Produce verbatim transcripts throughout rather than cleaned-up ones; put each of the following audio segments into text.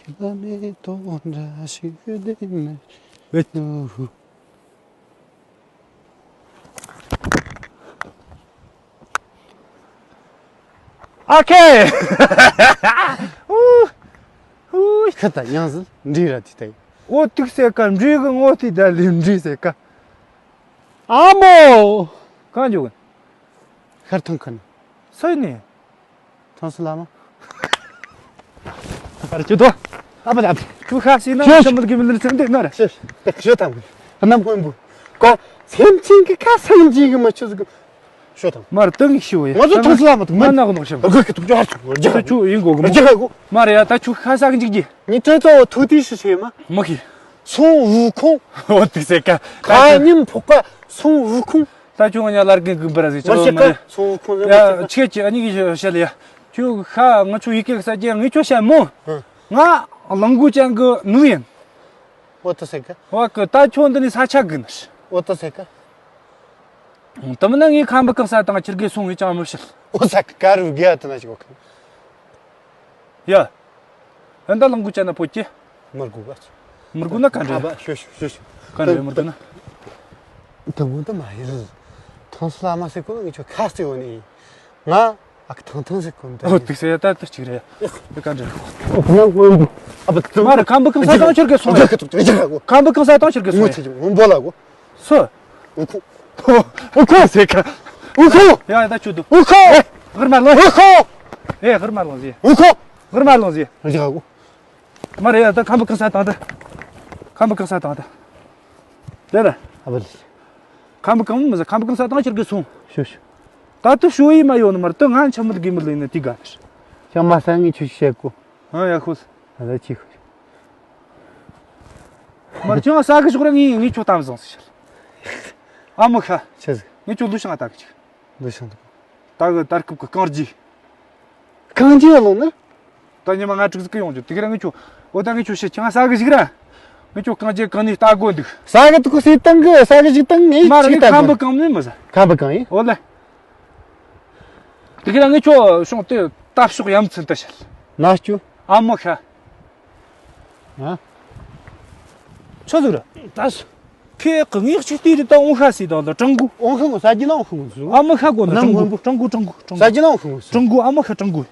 ལ་མེ་ཏོག་འདྲ་ཞིག་བདེ་མེད་ནོ། ཨ་ཁེ། ཨུ། ཨུ། ཁ་ད་ཡང་ཟིན་འདྲི་ར་དེ་ད། འོ་ཏིག་སེ་ཀ་འདྲི་གི་ངོ་དེ་ད་ལི་འདྲི་སེ་ཀ། ཨ་མོ། གང་འཇུག་གི། ཤར་ཐང་ཁ་ན། སུ་ནི། ཐང་སུ་ལ་མ། ཨ་ར་ཅོ་དོ། ཨ་པ་ད་པ། ཁུ་ཁ་སི་ན་ཤོ་ཤོ་མ་གི་མི་ལ་སེམས་དེ་ན་ར། ཤོ་ཤོ་ཤོ་དང་། ཁ་ནམ་ཧོན་བུ། ཀོ། སེམས་ཅན་གི་ཁ་སང་ཅིག་གི་མ་ཆུ་ཟིག་ཤོ་དང་། མར་ཏང་ཤི་བ་ཡ། ང་ཚོ་ཐང་སུ་ལ་མ་ཐུག་མ་ན་གོ་ནོ་ཤམ། ཨ་ག་གི་ཐུག་ཅོ་ཧར་ཚུག་རྒྱ་ད་ཆུ་ཡིན་གོ་གི་མོ། རྒྱ་གོ། མར་ཡ་ད་ཆུ་ཁ་ས་གི་ཅིག་ཅི། ནི་ཏྲེ་ཏོ་ཐུག་ཏི་ཤི་ཤེ་མ། མ་ཁི། སུང་ཝུ་ཁུང་། འོ་ཏི་སེ་ཀ། ཁ་ཉིན་ཕོག་པ་སུང་ཝུ་ཁུང་། ད་ཁྱོད་ང་ལར་གི་གི་འབར་ཟིག་ཅི་མ་ལོ་མ་ཤེས་ཀ་རེད། སུང་ཝུ་ཁུང་ཟེར་མ་ཡ་ཤེས་ཀ་ཁྱེད་ཀྱི་ཨ་ནི་གི་ཤ་ལ་ཡ། ཁྱོད་ཤ་ང་ཆུ་ཡི་གེ་ས་ཀྱི་ངི་ཁྱོད་ཤ་མོ། ཧུ། ང་གླང་གོ་ཅན་གི་ནུ་ཡིན། འོ་ཏི་སེ་ཀ། བ་གི་ད་ཁྱོད་འདི་ནི་ས་ཆ་གི་ནི། འོ་ཏི་སེ་ཀ། དེ་མིན་ན་ངས་ཁམ་བུ་གང་ས་དང་ཁྱེར་གི་སོང་ངས་ཅང་མི་ཤེས། འོ་ས་ཀ་རུ་གི་ཨ་ཏི་ན་ཅི་གོ་གི། ཡ། ཨ་ད་གླང་གོ་ཅན་ན་པོ་ཀྱེ། མུར་གུ་ག་མུར་གུ་ན་ག་འདྲ། ཨ་བ་ཤོ་ཤོ་ཤོ་ཤོ། ག་འདྲ་མུར་གུ་ན། དུ་མོ་དུ་མ་ཡིར། ཐང་སུ་ལ་མ་སེ་ཀོ་ངི་ཆོ་ཁ་སེ་འོ་ནི། ང་ཨ་ཁ་ཐང་ཐང་སེ་ཀོ་འདྲ། ཨོ་ཏིག་སེ་ཡ་ད་ད་ཅིག་རེད། ཨེ་ག་འདྲ། ཨོ་ཁ་ན་ཀོ་ཨ་བ་དུ། མ་རེད། ཁམ་བུ་གང་ས་དང་ཁྱེར་གི་སོང་ངས། ཁམ་བུ་གང་ས་དང་ཁྱེར་གི་སོང་ངས། ངོ་ཚ་ཅིག་འོ་བོ་ལ་གོ། སུ། ཨུ་ཁུ། ཨུ་ཁུ་ཟེར་ག་ཨུ་ཁུ། ཡ་ཡ་ད་ཆུ་དུ། ཨུ་ཁུ། ཨེ་ཧར་མ་ལོ། ཨུ་ཁུ། ཨེ་ཧར་མ་ལོ་ཟེ། ཨུ་ཁུ། ཧར་མ་ལོ་ཟེ། རི་ག་གུ། མ་རེད་ཡ་ད་ཁམ་བུ་གང་ས་དང་ད། ཁམ་བུ་གང་ས་དང་ད། དེ་ར། ཨ་བ་ལི། ཁམ་བུ་གང་མི་ཟེ་ཁམ་བུ་གང་ས་དང་ཁྱེར་གི་སོང་། ཤུ་ཤུ། ད་དུ་ཤོ་ཡི་མ་ཡོད་ནི་མར་དུ་ང་ཆ་མི་དགེ་མི་ལུས་ནི་དི་ག་ཤ་མ་ས་ངི་ཆུ་ཤེ་གུ། ཨ་ཡ་ཁུ། ཨ་ད་ཆི་ཁུ། མར་ཅང་ས་གི་ཞོག་ར་ངི་ངི་ཆོ་ཏམ་ཟང་སི་ཤར། ཨ་མོ་ཤ། ཆི་ཟིག་ངི་ཆོ་ལུ་ཤང་ཨ་ཏ་གི་ཅིག་ལུ་ཤང་ཏུ། ད་གི་ད་རྐུབ་གི་རྐང་རྗེས། རྐང་རྗེས་ལོང་ནི། ད་ཉི་མ་ང་དྲུག་ཟིག་གི་ཡོང་རྒྱུ་དེ་གི་ར་ངི་ཆོ། འོ་ད་ངི་ཆོ་ཤི་ཅང་ས་གི་ཞིག་ར། ངི་ཆོ་རྐང་རྗེས་གང་ནི་ལྟ་དགོ་འདུག་ས་གི་ཏུ་ཁུ་སི་ཏང་གི་ས་གི་ཞིག་ཏང་ངི་མ་ར་ཅིག་ངི་ལྟ་ཁམ་དགོ་བུ་གང་ནི་མི་ཟ། ཁམ་བུ་གང་ཡིན། འོ་ལེ། དེ་གི་ར་ངི་ཆོ་ཤོང་དེ་ལྟ་ཕྱོགས་ཡ་མཚན་དུ་ཤར། ན་སྐྱུ། ཨ་མོ་ཤ། ཨ། ཆི་ཟིག་རེད། ད་སུ། ཁེ་གི་ངེས་ཅིག་དེ་རེད་ད་ཨོང་ཤ་སི་དང་ད་ཀྲང་གུ། ཨོང་ཤ་ངོ་ས་ཀྱི་ན་ཨོང་ཤ་ངོ་སུ། ཨ་མོ་ཤ་གོ་ན་ནང་ཀྲང་གུ་ཧོན་པོ། ཀྲང་གུ་ཀྲང་གུ་ཀྲང་ས་གུ། ཀྱི་ན་ཨོང་ཤ་ངོ་སུ། ཀྲང་གུ་ཨ་མོ་ཤ་ཀྲང་གུ།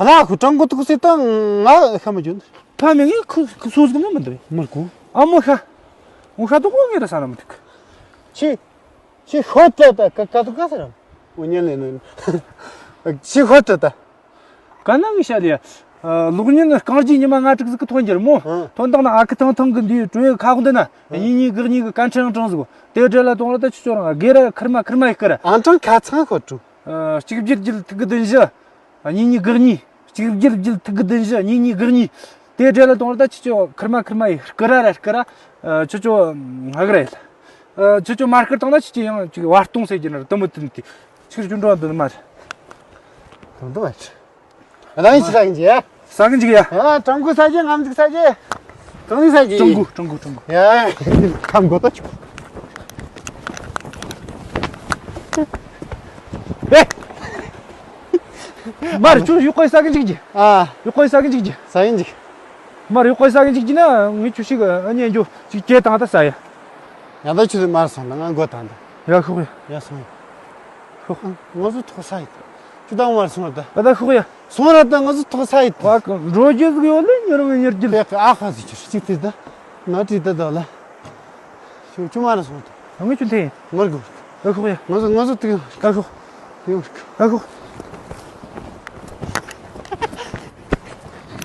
ཨ་ལ་ཁུ་ཀྲང་གུ་ཏུ་ཁུ་སི་ད་ང་ཤ་མ་ཇོན། ཕ་མེ་ངེས་ཁུ་ཁུ་སོ་ཟིག་ན་མི་འདུག་མི་གུ། ཨ་མོ་ཤ། ཨོང་ཤ་དུ་གོ་ངེས་ར་ས་ན་མི་འདུག་ཆི། ཆི་ཤོ་ཏ་ཏ་ཀ་ཀ་ཏུ་ཀ་ས་ར། ཨོ་ཉན་ལེ་ནོ། ཆི་ཤོ་ཏ་ཏ། ག་ན་ངི་ཤ་ལེ། ལོག་ཉིན་རྐང་རྗེས་ཉི་མ་ལྔ་དྲུག་ཟིག་གི་ཐོན་རྒྱུ་རེད་མོ། ཨང་། ཐོན་དང་ན་ཨ་ཁུ་ཐང་ཐང་གི་འདིའི་ཀྲུའུ་ཁ་ཁུ་འདི་ན། ཨང་། གཉིས་གཉིས་དགུ་གཉིས་གི་ཀན་ཁྲང་ཀྲང་ཟིག་དེ་འདྲ་ལ་གཏོང་ར་ད་ཆི་ཆོ་རང་སྒེར་ར་ཁིར་མ་ཁིར་མ་ཡི་ཀི་ར། ཨང་ཀྲང་ཁ་ཚང་ཁོ་ཀྲུ། གཅིག་བརྒྱད་བརྒྱད་ཐིག་གི་བདུན་བཞི། གཉིས་གཉིས་དགུ་གཉིས། གཅིག་བརྒྱད་བརྒྱད་ཐིག་གི་བདུན་བཞི་གཉིས་གཉིས་དགུ་གཉིས། དེ་འདྲ་ལ་གཏོང་ར་ད་ཆི་ཆོ་ཁིར་མ་ཁིར་མ་ཡི་ཀི་ར་ར་ཀི་ར། ཆི་ཆོ། ཧ་གི་ར་ཡི། ཆི་ཆོ་མར་ཀི་བཏང་ན་ཆི་ཆོ་ཡང་ཅིག་བར་སྟོང་ཟེར་གྱི་ན་ར་དུ་མི་དུ་མི་དེ། ཆིར་ཅུང་འགྲོ་འདུག་མ་རེད། གང་འདུག་བ། རང་ཡིན་ཅི་ལ་ཡིན་ཅི་ཡ། ས་གི་འཇིག་ཡ། ཨ་ཀྲང་གུ་ས་ཅི་ངམ་འཇིག་ས་ཅི། ཀྲང་ནི་ས་ཅི། ཀྲང་གུ་ཀྲང་གུ་ཀྲང་གུ། ཡ། ཁམ་གོ་ཏོ་ཆུ། ཨེ། མར་ཆུ་ཡུག་ཀོའི་ས་གི་འཇིག་ཅི། ཨ། ཡུག་ཀོའི་ས་གི་འཇིག་ཅི། ས་ཡིན་ཅི། མར་ཡུག་ཀོའི་ས་གི་འཇིག་ཅི་ན་ངས་ཆུ་ཞིག་ཨ་ཉན་རྒྱུ་ཅིག་སྐྱེ་དང་ད་ས་ཡ། ཡ་ད་ཆུ་མར་སོང་ན་ང་མགོ་དང་ད། ཡ་ཤོག་ཡ། ཡ་སོང་ཡ། ཤོག་ང་ཚོ་ཐོག་ས་ཡིན། ཁྱོད་དང་མར་སོང་བ་ད། ད་ཤོག་ཡ། སོང་ར་ད་ང་ཚོ་ཐོག་ས་ཡིན། བ་ག་འགྲོ་རྒྱུ་ཟིག་ཡོད་ལེ་ཉེ་རང་ཉེར་རྒྱུ། དེ་ཨ་ཁ་ཟིག་ཆུ་གཅིག་དེ་ད། ང་དྲིས་ད་ད་ལ། ཁྱོད་ཁྱོད་མར་སོང་ད། ང་ཁྱོད་འཐེན། མར་གོ། ད་ཤོག་ཡ། ང་ཚོ་ང་ཚོ་དེ་ཡང་། ད་ཤོག་དེ་ཡང་། ད་ཤོག་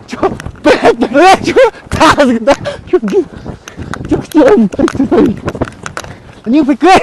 ཁྱོད་པད་པད་ཁྱོད་ཐག་ཟིག་ད། ཁྱོད་ཀྱིས་ཁྱོད་ཀྱིས་ཨམ་ཐག་ཆུ་ད་ཡིན། སྙིང་པའི་ཀི།